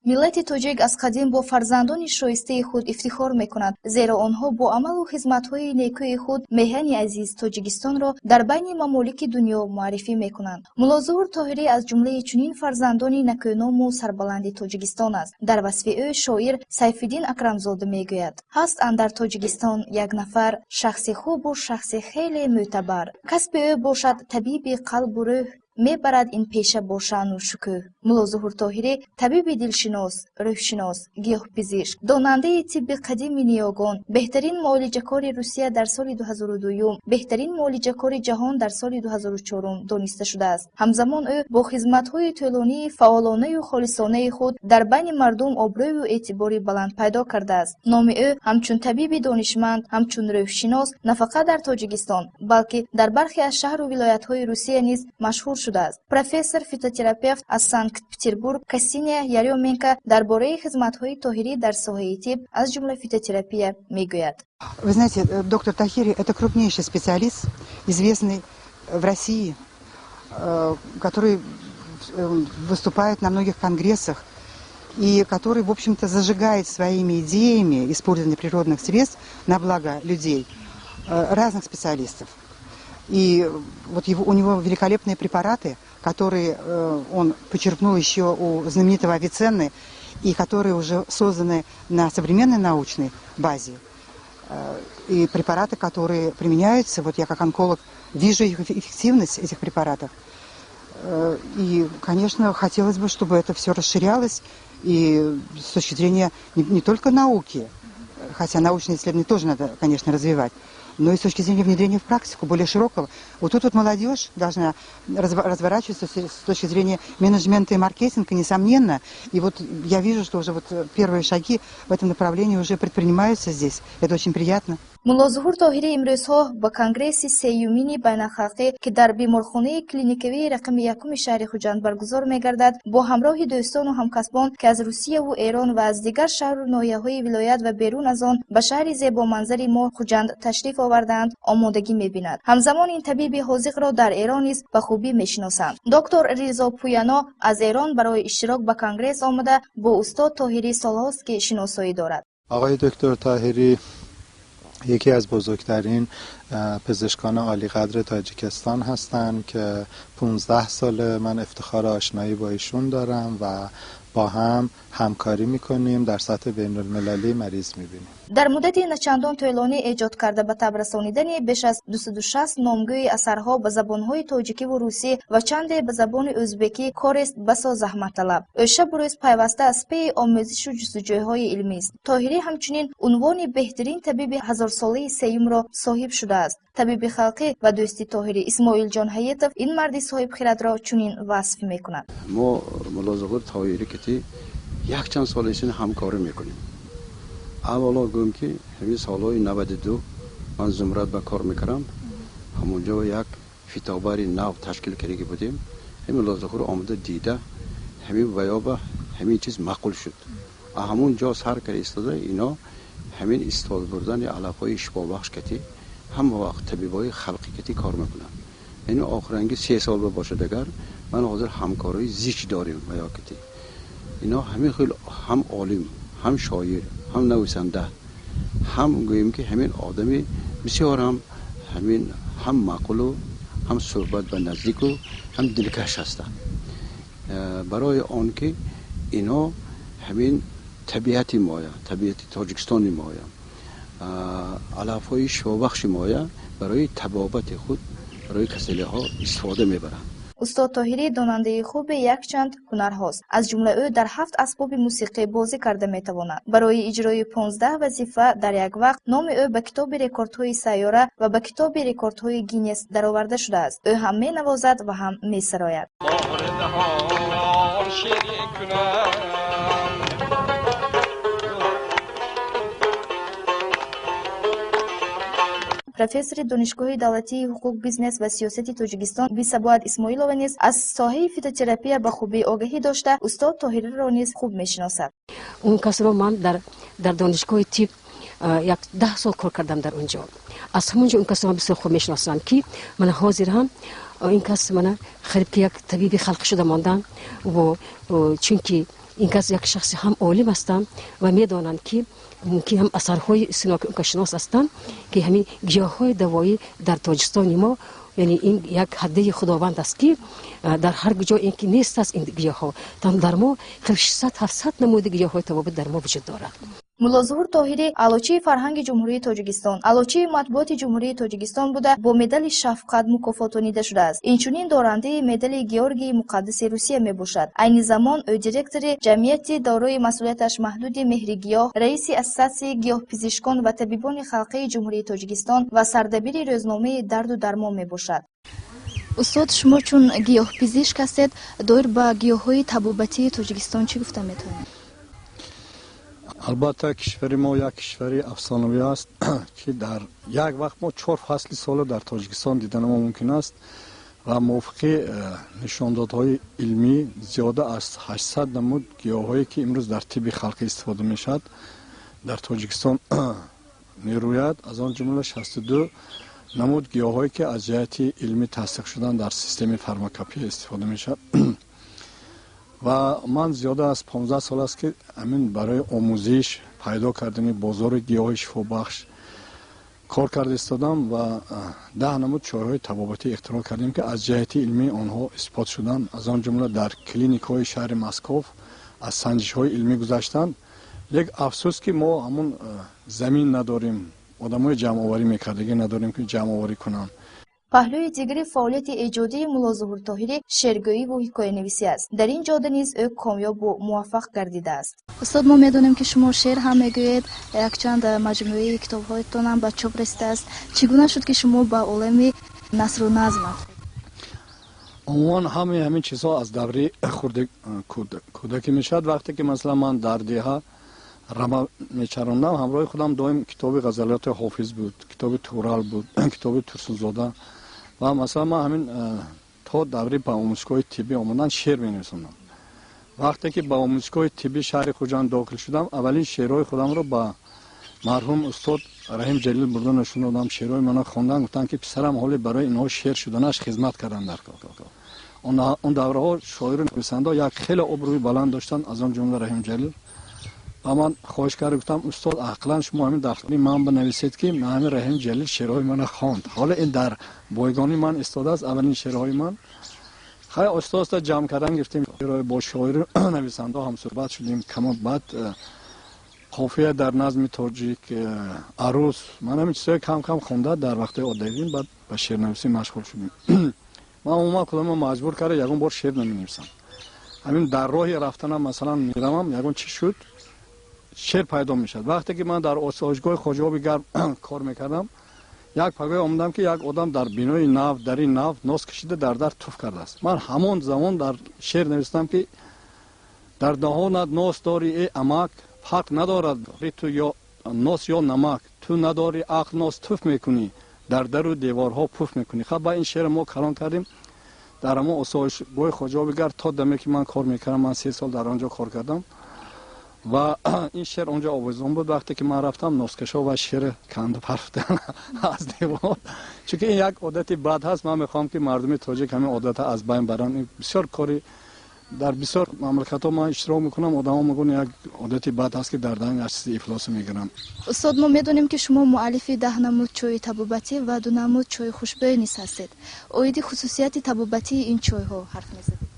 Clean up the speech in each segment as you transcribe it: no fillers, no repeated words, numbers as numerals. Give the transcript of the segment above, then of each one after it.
Миллати тоҷик аз қадим бо фарзандони шоистаи худ ифтихор мекунад, зеро онҳо бо амалу хизматҳои некӯи худ меҳани азиз Тоҷикистонро дар байни мамолики дунё муаррифӣ мекунанд. Муллозуҳур Тоҳирӣ аз ҷумлаи чунин фарзандони накӯному сарбаланди Тоҷикистон аст. Дар васфи ӯ шоир Сайфиддин Акрамзода мегӯяд: «Ҳаст андар Тоҷикистон як нафар, шахси хубу шахси хеле мӯътабар. Касби ӯ бошад табиби қалбу рӯҳ, мебарад ин пеша бо шаъну шукӯҳ». Муллозуҳур Тоҳирӣ табиби дилшинос, рӯҳшинос, гиёҳпизишк, донандаи тибби қадими ниёгон, беҳтарин муолиҷакори Русия дар соли 2002, беҳтарин муолиҷакори ҷаҳон дар соли 2004 дониста шудааст. Ҳамзамон ӯ бо хизматҳои тӯлонии фаъолонаю холисонаи худ дар байни мардум обрӯю эътибори баланд пайдо кардааст. Номи ӯ ҳамчун табиби донишманд, ҳамчун рӯҳшинос на фақат дар Тоҷикистон, балки дар бархе аз шаҳру вилоятҳои Русия низ машҳур шудааст. Профессор фитотерапевт аз Санкт-Петербург Ксения Ярёменко дар бораи хизматҳои Тоҳирӣ дар соҳаи тиб, аз ҷумла фитотерапия, мегӯяд. Вы знаете, доктор Тахири – это крупнейший специалист, известный в России, который выступает на многих конгрессах и который, в общем-то, зажигает своими идеями использования природных средств на благо людей, разных специалистов. И вот у него великолепные препараты, которые он почерпнул еще у знаменитого Авиценны и которые уже созданы на современной научной базе. И препараты, которые применяются, вот я как онколог вижу их эффективность, этих препаратов. И, конечно, хотелось бы, чтобы это все расширялось и с точки зрения не только науки, хотя научные исследования тоже надо, конечно, развивать, но и с точки зрения внедрения в практику более широкого. Вот тут вот молодежь должна разворачиваться с точки зрения менеджмента и маркетинга, несомненно. И вот я вижу, что уже вот первые шаги в этом направлении уже предпринимаются здесь. Это очень приятно. Муллозуҳур Тоҳирӣ имрӯзҳо ба конгресси сеюмини байналхалқӣ, ки дар беморхонаи клиникавии рақами якуми шаҳри Хуҷанд баргузор мегардад, бо ҳамроҳи дӯстону ҳамкасбон, ки аз Русияву Эрон ва аз дигар шаҳру ноҳияҳои вилоят ва берун аз он ба шаҳри зебоманзари мо Хуҷанд ташриф овардаанд, омодагӣ мебинад. Ҳамзамон ин табиби ҳозиқро дар Эрон низ ба хубӣ мешиносанд. Доктор Ризо Пуяно аз Эрон барои иштирок ба конгресс омада, бо устод Тоҳирӣ солҳост, ки шиносоӣ дорад. آقای دکتر طاهری یکی از بزرگترین پزشکان عالی قدر تاجیکستان هستند که 15 سال من افتخار آشنایی با ایشون دارم و با هم همکاری میکنیم، در سطح بین المللی مریض میبینیم. Дар муддати начандон тӯлонӣ эҷод карда, ба таб расонидани беш аз 260 номгӯи асарҳо ба забонҳои тоҷикиву русӣ ва чанде ба забони ӯзбекӣ корест басо заҳматталаб. Ӯ шабу рӯз пайваста аз пеи омӯзишу ҷустуҷӯйҳои илмист. Тоҳирӣ ҳамчунин унвони беҳтарин табиби ҳазорсолаи сеюмро соҳиб шудааст. Табиби халқӣ ва дӯсти Тоҳирӣ Исмоилҷон Ҳаетов ин марди соҳибхирадро чунин васф мекунад. Мо Муллозуҳур Тоҳирӣ кати якчанд сол исин ҳамкорӣ мекунем. Аввало гӯем, ки ҳамин солҳои 92 ман Зумрад ба кор мекардам. Ҳамонҷо як фитобари нав ташкил кардаги будем. Ҳамин Муллозуҳур омада дида, ҳамин ваёба ҳамин чиз маъқул шуд. Ҳамун ҷо сар карда истода, ино ҳамин истифода бурдани алафҳои шифобахш кати ҳама вақт табибои халқӣ кати кор мекунанд. Яъне охиранги 3 сол бошад, агар ман ҳозир ҳамкории зич дорем ваё кати. Ино ҳамин хел ҳам олим, ҳам шоир, ҳам нависанда, ҳам гӯем, ки ҳамин одами бисёр ҳам ҳамин ҳам маъқулу ҳам суҳбат ба наздику ҳам дилкаш ҳастанд. Барои он ки ино ҳамин табиати моя, табиати Тоҷикистони моя, алафҳои шифобахши моя барои табобати худ, барои касалиҳо истифода мебаранд. Устод Тоҳирӣ донандаи хуби якчанд ҳунарҳост. Аз ҷумла ӯ дар ҳафт асбоби мусиқӣ бозӣ карда метавонад. Барои иҷрои 15 вазифа дар як вақт номи ӯ ба китоби рекордҳои сайёра ва ба китоби рекордҳои Гиннес дароварда шудааст. Ӯ ҳам менавозад ва ҳам месарояд. Ширин кунам. Профессори Донишгоҳи давлатии ҳуқуқ, бизнес ва сиёсати Тоҷикистон Бисабоат Исмоилова низ аз соҳаи фитотерапия ба хубӣ огаҳӣ дошта, устод Тоҳириро низ хуб мешиносад. Он касро ман дар донишгоҳи тиб як 10 сол кор кардам. Дар он ҷо Аз ҳамон ҷо он касро ман бисёр хуб мешиносам, ки мана ҳозир ҳам ин кас мана қариб ки як табиби халқӣ шуда монданд. Чунки ин кас як шахси ҳам олим ҳастанд ва медонанд, ки мумкин ҳам асарҳои синоки он кас шинос ҳастанд, ки ҳамин гиёҳҳои давоӣ дар Тоҷикистони мо, яъне ин як ҳадияи Худованд аст, ки дар ҳар ҷо ин ки нест аст. Ин гиёҳҳо дар мо қариб 600-700 намуди гиёҳҳои табобат дар мо вуҷуд дорад. Муллозуҳур Тоҳирӣ аълочии фарҳанги Ҷумҳурии Тоҷикистон, аълочии матбуоти Ҷумҳурии Тоҷикистон буда, бо медали Шафқат мукофотонида шудааст. Инчунин дорандаи медали Георгии Муқаддаси Русия мебошад. Айни замон ӯ директори ҷамъияти дорои масъулияташ маҳдуди «Меҳри гиёҳ», раиси Ассотсиатсияи гиёҳпизишкон ва табибони халқии Ҷумҳурии Тоҷикистон ва сардабири рӯзномаи «Дарду дармон» мебошад. Устод, шумо чун гиёҳпизишк ҳастед, доир ба гиёҳҳои табобатии Тоҷикистон чӣ гуфта метавонед? Албатта, кишвари мо як кишвари афсонавӣ аст, ки дар як вақт мо чор фасли солро дар Тоҷикистон дидан мо мумкин аст ва мувофиқи нишондодҳои илмӣ зиёда аз 800 намуд гиёҳҳое, ки имрӯз дар тибби халқӣ истифода мешавад, дар Тоҷикистон мерӯяд. Аз он ҷумла 62 намуд гиёҳҳое, ки аз ҷиҳати илмӣ тасдиқ шудан, дар системаи фармакопея истифода мешавад. Ва ман зиёда аз 15 сол аст, ки ҳамин барои омӯзиш, пайдо кардани бозори гиёҳи шифобахш кор карда истодам ва 10 намуд чойҳои табобатӣ ихтироъ кардем, ки аз ҷиҳати илмӣ онҳо исбот шуданд. Аз он ҷумла дар клиникҳои шаҳри Москов аз санҷишҳои илмӣ гузаштанд. Лек афсӯс, ки мо ҳамун замин надорем, одамои ҷамъоварӣ мекардагӣ надорем, ки ҷамъоварӣ кунанд. Паҳлӯи дигари фаъолияти эҷодии Муллозуҳур Тоҳирӣ шеъргӯиву ҳикоянависӣ аст. Дар ин ҷода низ ӯ комёбу муваффақ гардидааст. Устод, мо медонем, ки шумо шеър ҳам мегӯед, якчанд маҷмӯаи китобҳоятон ҳам ба чоп расидааст. Чӣ гуна шуд, ки шумо ба олами насру назм афтед? Умуман, ҳамаи ҳамин чизҳо аз даври хурди кӯдакӣ мешавад. Вақте ки, масалан, ман дар деҳа рама мечарондам, ҳамроҳи худам доим китоби ғазалиёти Ҳофиз буд, китоби Турал буд, китоби Турсунзода. Ва масалан, ман ҳамин то даври ба омӯзгоҳи тиббӣ омадан шеър менависондам. Вақте ки ба омӯзгоҳи тиббӣ шаҳри Хуҷанд дохил шудам, аввалин шеърҳои худамро ба марҳум устод Раҳим Ҷалил бурда нишон додам. Шеърҳои мана хондан, гуфтанд, ки писарам, ҳоле барои инҳо шеър шуданаш хизмат кардан дар кор. Он давраҳо шоиру нависандаҳо як хеле обрӯи баланд доштанд, аз он ҷумла Раҳим Ҷалил. Ва ман хоҳиш карда гуфтам: «Устод, ақлан шумо ҳамин дафтари ман бинависед, ки ҳамин Раҳим Ҷалил шеърҳои мана хонд». Ҳоло ин дар бойгонии ман истодааст, аввалин шеърҳои ман. Хай, оҳиста оҳиста ҷамъ кардан гирифтем, бо шоиру нависандаҳо ҳамсӯҳбат шудем. Камо баъд қофия дар назми тоҷик, арӯз, ман ҳамин чизҳои кам кам хонда, дар вақтҳои оддагӣ баъд ба шеърнависӣ машғул шудем. Ман умуман худамро маҷбур карда ягон бор шеър наменависам. Ҳамин дар роҳи рафтанам, масалан, меравам, ягон чӣ шуд, шеър пайдо мешавад. Вақте ки ман дар осоишгоҳи Хоҷаоби Гарм кор мекардам, як пагоҳе омадам, ки як одам дар бинои нав, дари нав нос кашида, дар дар туф кардааст. Ман ҳамон замон дар шеър навистам, ки дар даҳонат нос дорӣ, э амак, фарқ надорад ту ё нос ё намак, ту надорӣ ақл, нос туф мекунӣ, дар дару деворҳо пуф мекунӣ. Хаб, ба ин шеър мо калон кардем дар ҳамон осоишгоҳи Хоҷаоби Гарм. То даме ки ман кор мекардам, ман 3 сол дар он ҷо кор кардам ва ин шеър онҷо овезон буд. Вақте ки ман рафтам, носкашо ва шеър канда парфтан аз девор, чунки ин як одати бад ҳаст. Ман мехоҳам, ки мардуми тоҷик ҳамин одата аз байн баранд. Ин бисёр кори дар бисёр мамлакатҳо ман иштирок мекунам, одамо мегӯянд, як одати бад ҳаст, ки дар даҳан як чизи ифлосӣ мегиранд. Устод, мо медонем, ки шумо муаллифи 10 намуд чойи табобатӣ ва ду намуд чойи хушбӯй низ ҳастед. Оиди хусусияти табобатии ин чойҳо ҳарф мезадед.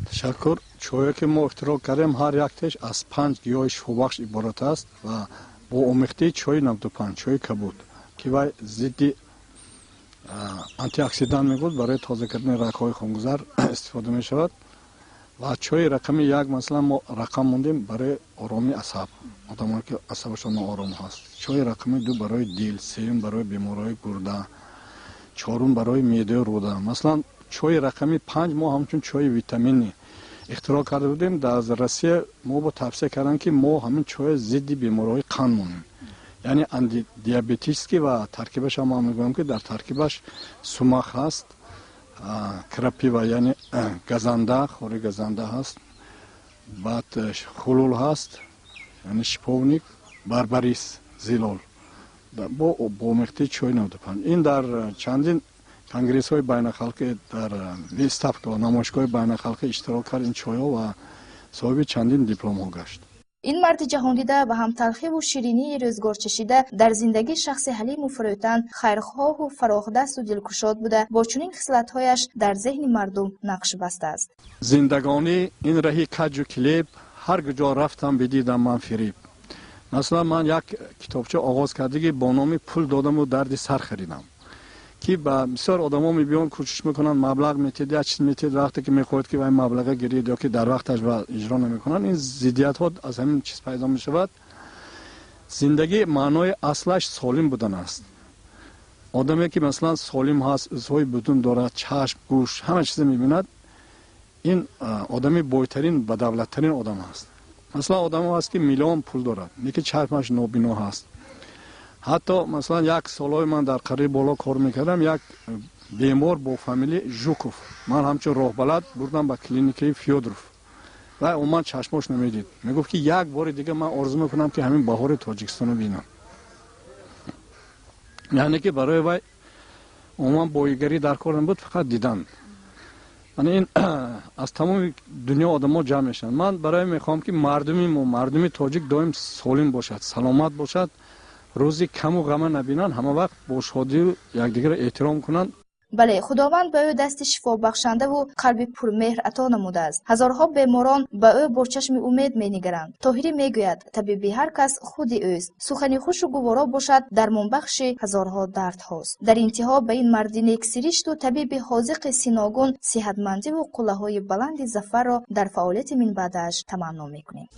Ташаккур. Чое ки мо ихтироъ кардем, ҳар яктеш аз панҷ гиёҳи шифобахш иборат аст ва бо омехтаи чои 95, чои кабуд, ки вай зидди антиоксидант мегӯд, барои тоза кардани рагҳои хунгузар истифода мешавад. Ва чои рақами як, масалан, мо рақам мондем, барои оромии асаб, одамое ки асабашон ноором ҳаст. Чои рақами ду барои дил, сеюм барои бемориҳои гурда, чорум барои меъдаю рӯда. Масалан, чои рақами панҷ мо ҳамчун чои витаминӣ ихтироъ карда будем. Дар Россия мо бо тавсия карданд, ки мо ҳамин чоя зидди бемориҳои қанд монем, яъне антидиабетический. Ва таркибаш ҳам ман мегӯям, ки дар таркибаш сумах ҳаст, крапива, яъне газанда, хори газанда ҳаст, баъд хулул ҳаст, яъне шиповник, барбарис, зилол. Бо омехтаи чой 95. Ин дар чандин конгрессҳои байналхалқӣ, дар выставка, намоишгоҳи байналхалқӣ иштирок кард ин чойҳо ва соҳиби чандин дипломҳо гашт. Ин марди ҷаҳондида ба ҳам талхиву ширинии рӯзгор чашида, дар зиндагӣ шахси ҳалиму фурӯтан, хайрхоҳу фарохдасту дилкушод буда, бо чунин хислатҳояш дар зеҳни мардум нақш бастааст. Зиндагонӣ ин раҳи каҷу килеб, ҳар куҷо рафтам, бидидам ман фиреб. Масалан, ман як китобча оғоз кардагӣ бо номи «Пул додаму дарди сар харидам», ки ба бисёр одамо мебиён, кӯшиш мекунанд, маблағ метед, як чиз метед, вақте ки мехоҳед, ки вай маблаға гиред ё ки дар вақташ ба иҷро намекунанд. Ин зиддиятҳо аз ҳамин чиз пайдо мешавад. Зиндагӣ маънои аслаш солим будан аст. Одаме ки, масалан, солим ҳаст, узвҳои бутун дорад, чашм, гӯш, ҳама чиза мебинад, ин одами бойтарин, бадавлаттарин одам аст. Масалан, одамо ҳаст, ки миллион пул дорад, лекин чашмаш нобино ҳаст. Ҳатто, масалан, як солҳои ман дар қарии боло кор мекардам, як бемор бо фамилияи Жуков, ман ҳамчун роҳбалад бурдам ба клиникаи Фёдоров ва умуман чашмош намедид. Мегуфт, ки як бори дига ман орзу мекунам, ки ҳамин баҳори Тоҷикистоно бинам. Яъне ки барои вай умуман боигарӣ дар кор набуд, фақат дидан. Ин аз тамоми дунё одамо ҷамъ мешаванд. Ман барои мехоҳам, ки мардуми мо, мардуми тоҷик, доим солим бошад, саломат бошад, рӯзи каму ғама набинанд, ҳама вақт бо шодию якдигарро эҳтиром кунанд. Бале, Худованд ба ӯ дасти шифобахшандаву қалби пурмеҳр ато намудааст. Ҳазорҳо беморон ба ӯ бо чашми умед менигаранд. Тоҳирӣ мегӯяд: табиби ҳар кас худи ӯст, сухани хушу гуворо бошад, дармонбахши ҳазорҳо дардҳост. Дар интиҳо ба ин марди нексиришту табиби ҳозиқи синогун сиҳатмандиву қуллаҳои баланди зафарро дар фаъолияти минбаъдааш таманно мекунем.